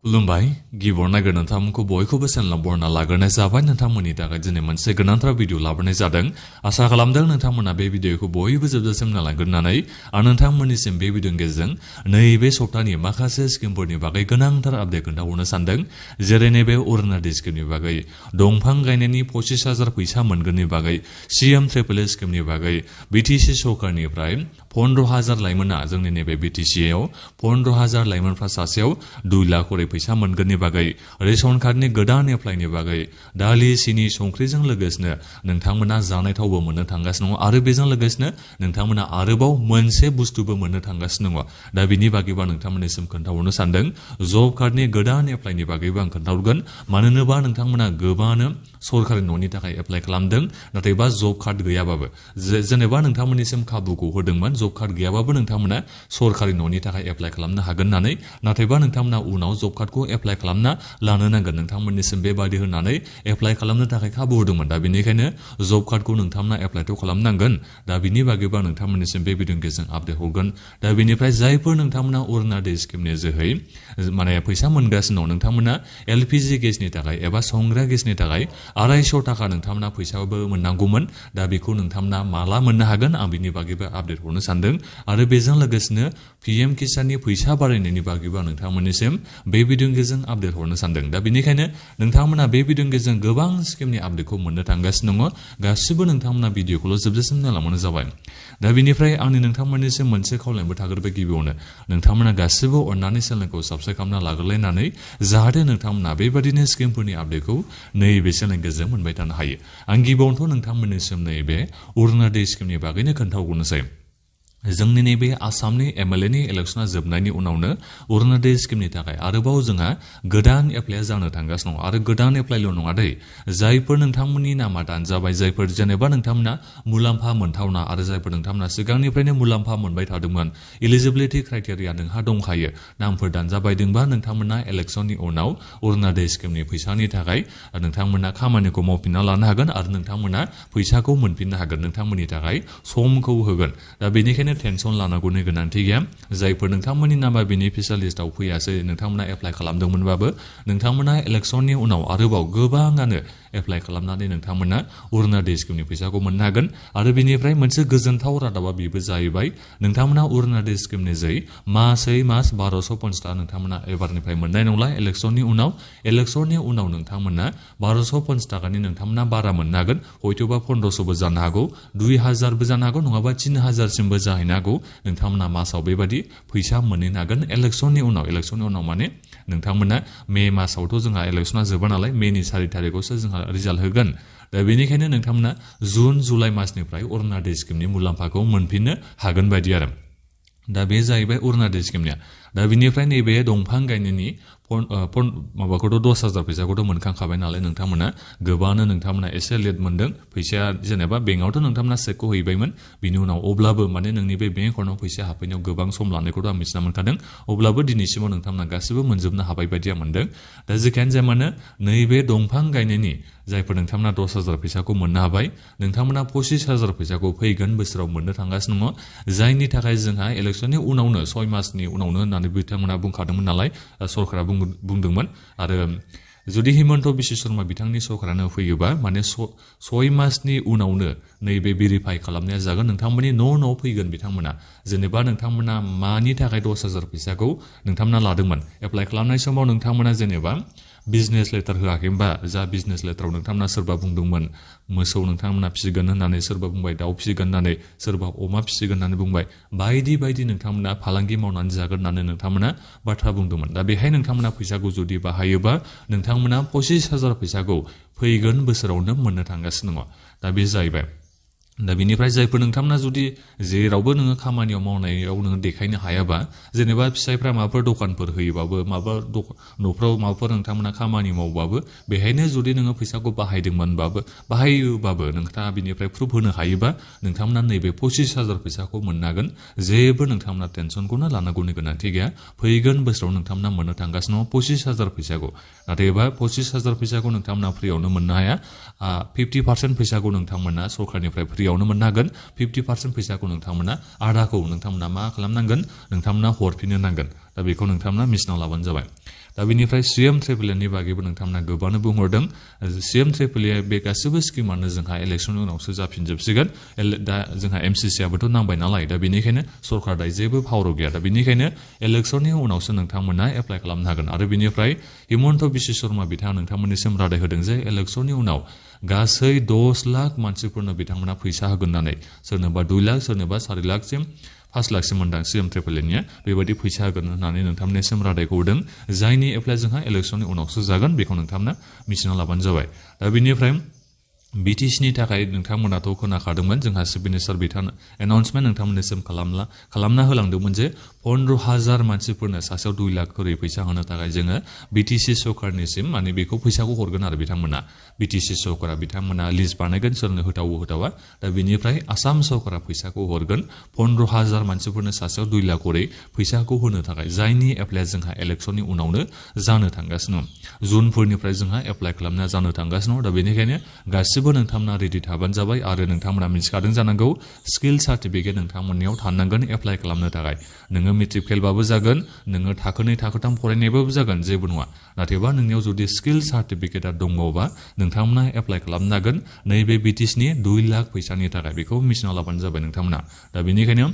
खुलुमबाय गिबियाव नागिर नोंथांमोनखौ बयखौबो चेनेलाव बरना लाग्रोनाय जाबाय नोंथांमोननि थाखाय दिनै मोनसे गोनांथार भिडिअ लाबोनाय जादों आसा खालामदों नोंथांमोना बे भिडिअखौ बयबो जोबजासिम नायलांगोननानै आं नोंथांमोननिसिम बे भिडिअनि गेजेरजों नैबे सप्तानि माखासे स्किमफोरनि बागै गोनांथार आपडेट खोन्थाहरनो सानदों जेरै नैबे अरुणाचल स्किमनि बागै दंफां गायनायनि 25,000 फैसा मोनगोननि बागै सीएम ट्रिपल स्किमनि बागै बीटीसी सरकारनिफ्राय 15,000 लाइमोना जोंनि नैबे बीटीसीआव 15,000 लाइमोनफ्रा सासेयाव 2 लाख करै फैसा मोनगोननि बागै रेशन कार्डनि गोदान एप्लाइनि बागै दालि सिनि संख्रिजों लोगोसेनो नोंथांमोना जानाय थावबो मोननो थांगासिनो दङ आरो बेजों लोगोसेनो नोंथांमोना आरोबाव मोनसे बुस्थुबो मोननो थांगासिनो दङ दा बिनि बागैबा नोंथांमोननिसिम खोन्थाहरनो सानदों जब कार्डनि गोदान एप्लाइनि बागैबो आं खोन्थाहरगोन मानोना नोंथांमोना गोबांनो सरकारि न'नि थाखाय एप्लाइ खालामदों नाथायबा जब कार्ड गैयाबाबो जेनेबा नोंथांमोननिसिम खाबुखौ होदोंमोन जब कार्ड गैयाबाबो नोंथांमोना सरकारि न'नि थाखाय एप्लाइ खालामनो हागोन होननानै नाथायबा नोंथांमोना उनाव जब कार्डखौ एप्लाइ खालामना लानो नांगोन नोंथांमोननिसिम बेबादि होनानै एप्लाइ खालामनो थाखाय खाबु होदोंमोन दा बेनिखायनो जब कार्डखौ नोंथांमोना एप्लाइथ' खालामनांगोन दा बिनि बागैबा नोंथांमोननिसिम बे भिडिअनि गेजेरजों आपडेट हरगोन दा बेनिफ्राय जायफोर नोंथांमोना अरुणाचल स्किमनि जोहै माने फैसा मोनगासिनो दं नोंथांमोना एलपीजी गेसनि थाखाय एबा संग्रा गेसनि थाखाय 250 थाखा नोंथांमोना फैसाबो मोननांगौमोन दा बेखौ नोंथांमोना माला मोननो हागोन आं बिनि बागैबो आपडेट हरनो सानदों आरो बेजों लोगोसेनो पीएम किसाननि फैसा बारायनायनि बागैबो नोंथांमोननिसिम बे भिडिअनि गेजेरजों आपडेट हरनो सानदों दा बेनिखायनो नोंथांमोना बे भिडिअनि गेजेरजों गोबां स्किमनि आपडेटखौ मोननो थांगासिनो दङ गासिबो नोंथांमोना भिडिअखौल' जोबजासिम नायलांबानो जाबाय दा बेनिफ्राय आंनि नोंथांमोननिसिम मोनसे खावलायनोबो थाग्रोबाय गिबियावनो नोंथांमोना गासिबो अननानै चेनेलखौ साबस्क्राइब खालामना लाग्रोलायनानै जाहाथे नोंथांमोना बेबादिनो स्किमफोरनि आपडेटखौ नैबे चेनेलनि गेजेरजों मोनबाय थानो हायो आं गिबियावनोथ' नोंथांमोननिसिम नैबे अरुणाचल स्किमनि बागैनो खोन्थाहरनोसै जोंनि नैबे आसामनि एमएलएनि इलेक्शना जोबनायनि उनावनो अरुणाचल स्किमनि थाखाय आरोबाव जोंहा गोदान एप्लाइ जानो थांगासिनो दं आरो गोदान एप्लाइल' नङा दै जायफोर नोंथांमोननि नामा दानजाबाय जायफोर जेनेबा नोंथांमोना मुलाम्फा मोनथावना आरो जायफोर नोंथांमोना सिगांनिफ्रायनो मुलाम्फा मोनबाय थादोंमोन इलिजिबिलिटि क्राइटेरिया नोंहा दंखायो नामफोर दानजाबायदोंबा नोंथांमोना इलेक्शननि उनाव अरुणाचल स्किमनि फैसानि थाखाय नोंथांमोना खामानिखौ मावफिनना लानो हागोन आरो नोंथांमोना फैसाखौ मोनफिननो हागोन नोंथांमोननि थाखाय समखौ होगोन दा बेनिखायनो टेनसन लानांगौनि गोनांथि गैया जायफोर नोंथांमोननि नामा बेनिफिसियाल लिस्टआव फैयासै नोंथांमोना एप्लाइ खालामदोंमोनबाबो नोंथांमोना इलेक्शननि उनाव आरोबाव गोबाङानो एप्लाइ खालामनानै नोंथांमोना अरुणाचल स्किमनि फैसाखौ मोननो हागोन आरो बेनिफ्राय मोनसे गोजोनथाव रादाबा बेबो जाहैबाय नोंथांमोना अरुणाचल स्किमनि जै मासै मास 1250 थाखा नोंथांमोना एबारनिफ्राय मोननाय नंला इलेक्शननि उनाव नोंथांमोना 1250 थाखानि नोंथांमोना बारा मोननो हागोन हयथ'बा 1500बो जानो हागौ 2000बो जानो हागौ नङाबा 3000 सिमबो जाहैनो हागौ नोंथांमोना मासाव बेबादि फैसा मोनहैनो हागोन इलेक्शननि उनाव माने नोंथांमोना मे मासावथ' जोंहा इलेक्शना जोबा नालाय मेनि 4 तारिखआवसो जोंहा रिजाल्ट होगोन दा बेनिखायनो नोंथांमोना जुन जुलाइ मासनिफ्राय अरुणाचल स्किमनि मुलाम्फाखौ मोनफिननो हागोन बायदि आरो दा बे जाहैबाय अरुणाचल स्किमनिया दा बेनिफ्राय नैबे दंफां गायनायनि माबाखौथ' 10,000 फैसाखौथ' मोनखांखाबाय नालाय नोंथांमोना गोबाङानो नोंथांमोना एसे लेट मोनदों फैसाया जेनेबा बेंकआवथ' नोंथांमोना चेकखौ हैबायमोन बिनि उनाव अब्लाबो माने नोंनि बे बेंक एकाउन्टआव फैसा हाबफैनायाव गोबां सम लानायखौथ' आं मिथिना मोनखादों अब्लाबो दिनैसिमाव नोंथांमोना गासिबो मोनजोबनो हाबाय बायदिया मोनदों दा जेखियानो जाया मानो नैबे दंफां गायनायनि जायफोर नोंथांमोना 10,000 फैसाखौ मोननो हाबाय नोंथांमोना 25,000 फैसाखौ फैगोन बोसोराव मोननो थांगासिनो दङ जायनि थाखाय जोंहा इलेक्शननि उनावनो 6 मासनि उनावनो होननानै बिथांमोना बुंखादोंमोन नालाय सरकारा बुंदोंमोन आरो जुदि हिमन्त बिश्व शर्मा बिथांनि सरकारानो फैयोबा माने 6 मासनि उनावनो नैबे भेरिफाइ खालामनाया जागोन नोंथांमोननि न' फैगोन बिथांमोना जेनेबा नोंथांमोना मानि थाखाय 10,000 फैसाखौ नोंथांमोना लादोंमोन एप्लाइ खालामनाय समाव नोंथांमोना जेनेबा बिजनेस लेटार होआखैबा जा बिजनेस लेटाराव नोंथांमोना सोरबा बुंदोंमोन मोसौ नोंथांमोना फिसिगोन होननानै सोरबा बुंबाय दाउ फिसिगोन होननानै सोरबा अमा फिसिगोन होननानै बुंबाय बायदि नोंथांमोना फालांगि मावनानै जागोन होननानै नोंथांमोना बाथ्रा बुंदोंमोन दा बेहाय नोंथांमोना फैसाखौ जुदि बाहायोबा नोंथांमोना 25,000 फैसाखौ फैगोन बोसोरावनो मोननो थांगासिनो दङ दा बे जाहैबाय दा बेनिफ्राय जायफोर नोंथांमोना जुदि जेरावबो नोङो खामानियाव मावनायाव नोङो देखायनो हायाबा जेनेबा फिसायफ्रा माबाफोर दखानफोर होयोबाबो माबा न'फ्राव माबाफोर नोंथांमोना खामानि मावबाबो बेहायनो जुदि नोङो फैसाखौ बाहायोबाबो नोंथाङा बिनिफ्राय प्रुफ होनो हायोबा नोंथांमोना नैबे 25,000 फैसाखौ मोननो हागोन जेबो नोंथांमोना टेनसनखौनो लानांगौनि गोनांथि गैया फैगोन बोसोराव नोंथांमोना मोननो थांगासिनो दङ 25,000 फैसाखौ नाथायबा 25,000 फैसाखौ नोंथांमोना फ्रियावनो मोननो हाया 50% फैसाखौ नोंथांमोना सरकारनिफ्राय फ्रियावनो मोननो हागोन 50% फैसाखौ नोंथांमोना आधाखौ नोंथांमोना मा खालामनांगोन नोंथांमोना हरफिननो नांगोन दा बेखौ नोंथांमोना मिथिना लाबानो जाबाय दा बेनिफ्राय CM ट्रिपलनि बागैबो नोंथांमोना गोबानो बुंहरदों CM ट्रिपलया बे गासिबो स्किमानो जोंहा इलेक्सननि उनावसो जाफिनजोबसिगोन दा जोंहा MCC आबोथ' नांबाय नालाय दा बेनिखायनो सरकारदा जेबो पावर गैया दा बेनिखायनो इलेक्सननि उनावसो नोंथांमोना एप्लाइ खालामनो हागोन आरो बेनिफ्राय हिमन्त बिश्व शर्मा बिथाङा नोंथांमोननिसिम रादाय होदों जे इलेक्सननि उनाव गासै 10 लाख मानसिफोरनो बिथांमोना फैसा होगोन होननानै सोरनोबा 2 लाख सोरनोबा 4 लाखसिम 5 लाखसिम मोनदां CM ट्रिपलनिया बेबायदि फैसा होगोन होननानै नोंथांमोननिसिम रादायखौ होदों जायनि एप्लाइ जोंहा इलेक्सननि उनावसो जागोन बेखौ नोंथांमोना मिथिना लाबानो जाबाय दा बेनिफ्राय BTCनि थाखाय नोंथांमोनाथ' खोनाखादोंमोन जोंहा चिफ मिनिस्टार बिथाङा एनाउन्समेन्ट नोंथांमोननिसिम खालामना होलांदोंमोन जे 15,000 मानसिफोरनो सासेयाव 2 लाख करि फैसा होनो थाखाय जोङो BTC सरकारनिसिम माने बेखौ फैसाखौ हरगोन आरो बिथांमोना BTC सरकारा बिथांमोना लिस्ट बानायगोन सोरनो होथावा दा बेनिफ्राय आसाम सरकारा फैसाखौ हरगोन 15,000 मानसिफोरनो सासेयाव 2 लाख करि फैसाखौ होनो थाखाय जायनि एप्लाइ जोंहा इलेक्सननि उनावनो जानो थांगासिनो जुनफोरनिफ्राय जोंहा एप्लाइ खालामना जानो थांगासिनो दा बेनिखायनो गासिबो नोंथांमोना रेडि थाबानो जाबाय आरो नोंथांमोना मिथिखादों जानांगौ स्किल सार्टिफिकेट नोंथांमोननियाव थानांगोन एप्लाइ खालामनो थाखाय नोङो मेट्रिक फेलबाबो जागोन नोङो थाखोनै थाखोथाम फरायनायबाबो जागोन जेबो नङा नाथायबा नोंनियाव जुदि स्किल सार्टिफिकेटआ दङबा नोंथांमोना एप्लाइ खालामनो हागोन नैबे BTCनि 2 लाख फैसानि थाखाय बेखौ मिथिना लाबानो जाबाय नोंथांमोना दा बेनिखायनो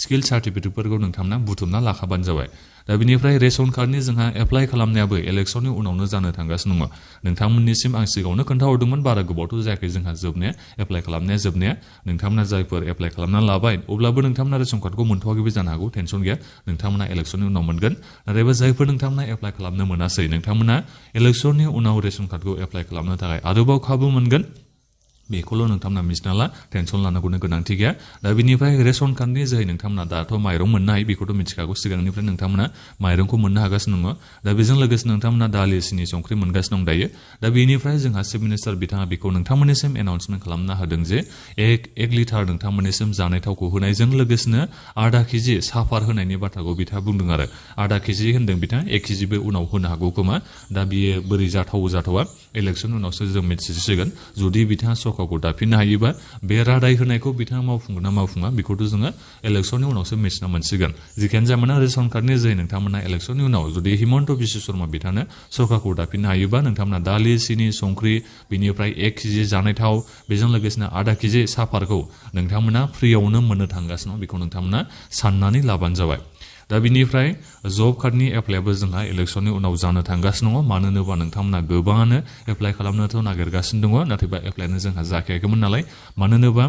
स्किल सार्टिफिकेटफोरखौ नोंथांमोना बुथुमना लाखाबानो जाबाय दा बेनिफ्राय रेशन कार्डनि जोंहा एप्लाइ खालामनायाबो इलेक्सननि उनावनो जानो थांगासिनो दङ नोंथांमोननिसिम आं सिगाङावनो खोन्थाहरदोंमोन बारा गोबावथ' जायाखै जोंहा जोबनाया एप्लाइ खालामनाया जोबनाया नोंथांमोना जायफोर एप्लाइ खालामना लाबाय अब्लाबो नोंथांमोना रेशन कार्डखौ मोनथ'वाखैबो जानो हागौ टेनसन गैया नोंथांमोना इलेक्सननि उनाव मोनगोन नाथायबा जायफोर नोंथांमोना एप्लाइ खालामनो मोनासै नोंथांमोना इलेक्सननि उनाव रेशन कार्डखौ एप्लाइ खालामनो थाखाय आरोबाव खाबु मोनगोन बेखौल' नोंथांमोना मिथिना ला टेनसन लानांगौनि गोनांथि गैया दा बेनिफ्राय रेशन कार्डनि जोहै नोंथांमोना दाथ' माइरं मोननो हायो बेखौथ' मिथिखागौ सिगांनिफ्राय नोंथांमोना माइरंखौ मोननो हागासिनो दङ दा बेजों लोगोसे नोंथांमोना दालि सिनि संख्रि मोनगासिनो दं दायो दा बेनिफ्राय जोंहा चिफ मिनिस्टार बिथाङा बेखौ नोंथांमोननिसिम एनाउन्समेन्ट खालामना होदों जे 1 लिटार नोंथांमोननिसिम जानाय थावखौ होनायजों लोगोसेनो आधा केजि साफार होनायनि बाथ्राखौ बिथाङा बुंदों आरो आधा केजि होनदों बिथाङा 1 केजिबो उनाव होनो हागौ खोमा दा बियो बोरै जाथावा इलेक्सन उनावसो जों मिथिसिगोन जुदि बिथाङा सरकारखौ दाफिननो हायोबा बे रादाय होनायखौ बिथाङा मावफुंगोन ना मावफुङा बेखौथ' जोङो इलेक्सननि उनावसो मिथिना मोनसिगोन जिखियानो जाया मानो रेशन कार्डनि जोहै नोंथांमोना इलेक्सननि उनाव जुदि हिमन्त बिश्व शर्मा बिथाङा सरकारखौ दाफिननो हायोबा नोंथांमोना दालि सिनि संख्रि बिनिफ्राय 1 केजि जानाय थाव बेजों लोगोसेनो आधा केजि साफारखौ नोंथांमोना फ्रियावनो मोननो थांगासिनो बेखौ नोंथांमोना साननानै लाबानो जाबाय दा बिनिफ्राय जब कार्डनि एप्लाइआबो जोंहा इलेक्सननि उनाव जानो थांगासिनो दङ मानो होनोबा नोंथांमोना गोबाङानो एप्लाइ खालामनोथ' नागिरगासिनो दङ नाथायबा एप्लाइआनो जोंहा जाखायाखैमोन नालाय मानो होनोबा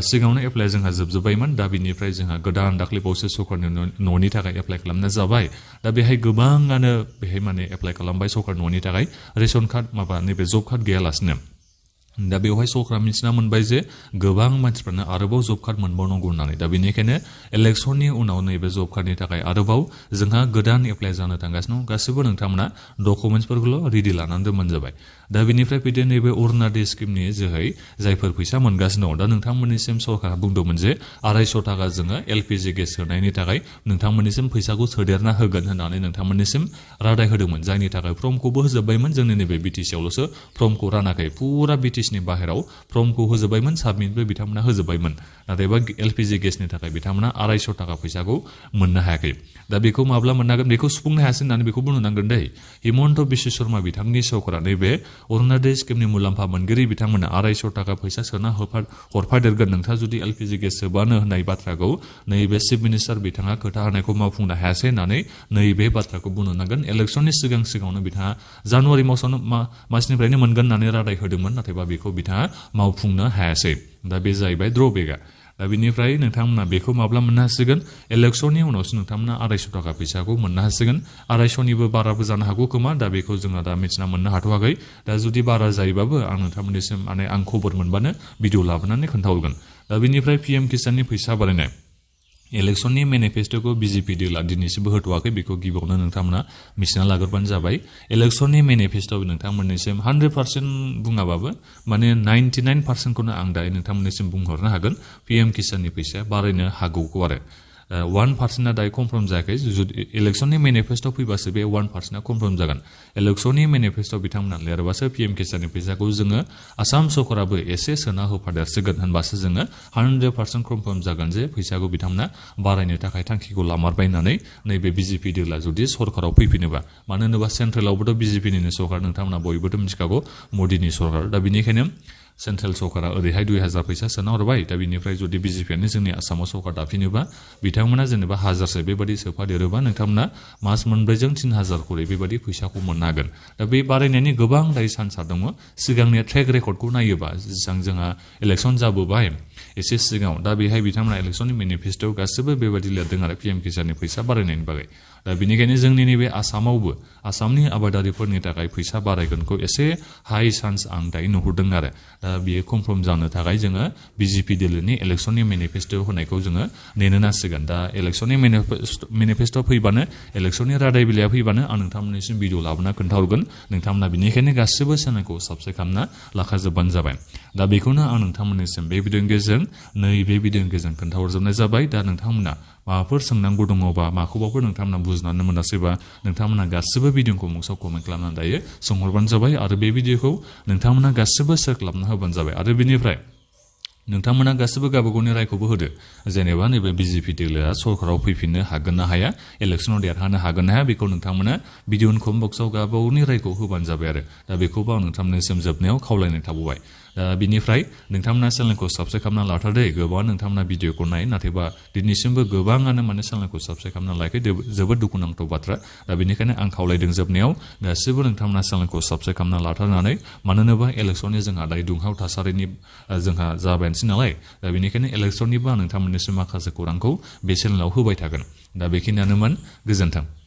सिगाङावनो एप्लाइ जोंहा जोबजोब्बायमोन दा बिनिफ्राय जोंहा गोदान दाख्लैबावसो सरकारनि न'नि थाखाय एप्लाइ खालामनाय जाबाय दा बेहाय गोबाङानो बेहाय माने एप्लाइ खालामबाय सरकार न'नि थाखाय रेशन कार्ड नैबे जब कार्ड गैयालासिनो दा बेवहाय सरकारा मिथिना मोनबाय जे गोबां मानसिफ्रानो आरोबाव जब कार्ड मोनबावनांगौ होननानै दा बेनिखायनो इलेक्सननि उनाव नैबे जब कार्डनि थाखाय आरोबाव जोंहा गोदान एप्लाइ जानो थांगासिनो गासिबो नोंथांमोना डकुमेन्टसफोरखौल' रेडि लानानै दोनबानो जाबाय दा बेनिफ्राय फैदो नैबे अरुणादय स्किमनि जोहै जायफोर फैसा मोनगासिनो दं दा नोंथांमोननिसिम सरकारा बुंदोंमोन जे 250 थाखा जोङो LPG गेस होनायनि थाखाय नोंथांमोननिसिम फैसाखौ सोदेरना होगोन होननानै नोंथांमोननिसिम रादाय होदोंमोन जायनि थाखाय फर्मखौबो होजोब्बायमोन जोंनि नैबे BTC-आवल'सो फर्मखौ रानाखै फुरा BTC-नि बाहेराव फर्मखौ होजोब्बायमोन साबमिटबो बिथांमोना होजोब्बायमोन नाथायबा LPG गेसनि थाखाय बिथांमोना 250 थाखा फैसाखौ मोननो हायाखै दा बेखौ माब्ला मोननांगोन बेखौ सुफुंनो हायासै होननानै बेखौ बुंनो नांगोन दै हिमन्त बिश्व शर्मा बिथांनि सरकारा नैबे अरुणादय स्किमनि मुलाम्फा मोनगिरि बिथांमोना 250 थाखा फैसा सोना हरफादेरगोन नोंथाङा जुदि LPG गेस सोबानो होननाय बाथ्राखौ नैबे चिफ मिनिस्टार बिथाङा खोथा होनायखौ मावफुंनो हायासै होननानै नैबे बाथ्राखौ बुंनो नांगोन इलेक्सननि सिगाङावनो बिथाङा जानुवारि मासनिफ्रायनो मोनगोन होननानै रादाय होदोंमोन नाथायबा बेखौ बिथाङा मावफुंनो हायासै दा बे जाहैबाय ड्रबेकआ दा बेनिफ्राय नोंथांमोना बेखौ माब्ला मोननो हासिगोन इलेक्सननि उनावसो नोंथांमोना 250 थाखा फैसाखौ मोननो हासिगोन 250निबो बाराबो जानो हागौ खोमा दा बेखौ जोङो दा मिथिना मोननो हाथ'वाखै दा जुदि बारा जायोबाबो आं नोंथांमोननिसिम माने आं खबर मोनबानो भिडिअ लाबोनानै खोन्थाहरगोन दा बेनिफ्राय PM किसाननि फैसा बारायनाय इलेक्सननि मेनिफेस्ट'खौ BJP देला दिनैसिमबो होथ'वाखै बेखौ गिबियावनो नोंथांमोना मिथिना लाग्रोबानो जाबाय इलेक्सननि मेनिफेस्ट'आव नोंथांमोननिसिम 100% बुङाबाबो माने 99%खौनो आं दायो नोंथांमोननिसिम बुंहरनो हागोन PM किसाननि फैसाया बारायनो हागौखौ आरो 1% दायो कनफार्म जायाखै इलेक्शननि मेनिफेस्टो फैबासो बे 1% कनफार्म जागोन इलेक्शननि मेनिफेस्टो बिथांमोना लिरबासो पीएम किसाननि फैसाखौ जोङो आसाम सरकाराबो एसे सोना होफादेरसिगोन होनबासो जोङो 100% कनफार्म जागोन जे फैसाखौ बिथांमोना बारायनो थाखाय थांखिखौ लामारबाय होननानै नैबे बीजेपी दोला जुदि सरकाराव फैफिनोबा मानो होनोबा सेन्ट्रेलावबोथ' बीजेपीनिनो सरकार नोंथांमोना बयबोथ' मिथिखागौ मोदीनि सरकार दा बेनिखायनो सेन्ट्रेल सरकारा ओरैहाय 2000 फैसा सोना हरबाय दा बिनिफ्राय जुदि बीजेपीआनो जोंनि आसामाव सरकार दाफिनोबा बिथांमोना जेनेबा 1000सो बेबायदि सोफादेरोबा नोंथांमोना मास मोनब्रैजों 3000 खरै बेबायदि फैसाखौ मोननो हागोन दा बे बारायनायनि गोबां दायो चान्सआ दङ सिगांनि ट्रेक रेकर्डखौ नायोबा जेसेबां जोंहा इलेक्शन जाबोबाय एसे सिगाङाव दा बेहाय बिथांमोना इलेक्शननि मेनिफेस्टो गासिबो बेबायदि लिरदों आरो पीएम किसाननि फैसा बारायनायनि बागै दा बेनिखायनो जोंनि नैबे आसामावबो आसामनि आबादारिफोरनि थाखाय फैसा बारायगोनखौ एसे हाई चान्स आं दायो नुहुरदों आरो दा बियो कनफार्म जानो थाखाय जोङो बीजेपी दोलोनि इलेक्शननि मेनिफेस्टो होनायखौ जोङो नेनो नांसिगोन दा इलेक्शननि मेनिफेस्टो फैबानो इलेक्शननि रादाय बिलाइया फैबानो आं नोंथांमोननिसिम भिडिअ लाबोना खोन्थाहरगोन नोंथांमोना बेनिखायनो गासिबो चेनेलखौ साबस्क्राइब खालामना लाखाजोबबानो जाबाय दा बेखौनो आं नोंथांमोननिसिम बे भिडिअनि गेजेरजों नैबे भिडिअनि गेजेरजों खोन्थाहरजोबनाय जाबाय दा नोंथांमोना माबाफोर सोंनांगौ दङबा माखौबाफोर नोंथांमोना बुजिनानै मोनासैबा नोंथांमोना गासिबो भिडिअखौ मुंसाव कमेन्ट खालामनानै दायो सोंहरबानो जाबाय आरो बे भिडिअखौ नोंथांमोना गासिबो शेयार खालामना होबानो जाबाय आरो बेनिफ्राय नोंथांमोना गासिबो गावबागावनि रायखौबो होदो जेनेबा नैबे बीजेपी दोलोआ सरकाराव फैफिननो हागोन ना हाया इलेक्शनाव देरहानो हागोन ना हाया बेखौ नोंथांमोना भिडिअनि कमेन्ट बक्सआव गावबागावनि रायखौ होबानो जाबाय आरो दा बेखौबो आं नोंथांमोननिसिम जोबनायाव खावलायनाय थाबावबाय दा बिनिफ्राय नोंथांमोना चेनेलखौ साबस्क्राइब खालामना लाथारदे गोबां नोंथांमोना भिडिअखौ नाय नाथायबा दिनैसिमबो गोबाङानो माने चेनेलखौ साबस्क्राइब खालामना लायाखै जोबोद दुखुनांथाव बाथ्रा दा बेनिखायनो आं खावलायदों जोबनायाव गासिबो नोंथांमोना चेनेलखौ साबस्क्राइब खालामना लाथारनानै मानो होनोबा इलेक्शननि जोंहा दायो दुंहाव थासारिनि जोंहा जाबायानोसै नालाय दा बेनिखायनो इलेक्शननिबो आं नोंथांमोननिसिम माखासे खौरांखौ बे चेनेलाव होबाय थागोन दा बेखिनियानोमोन गोजोन्थों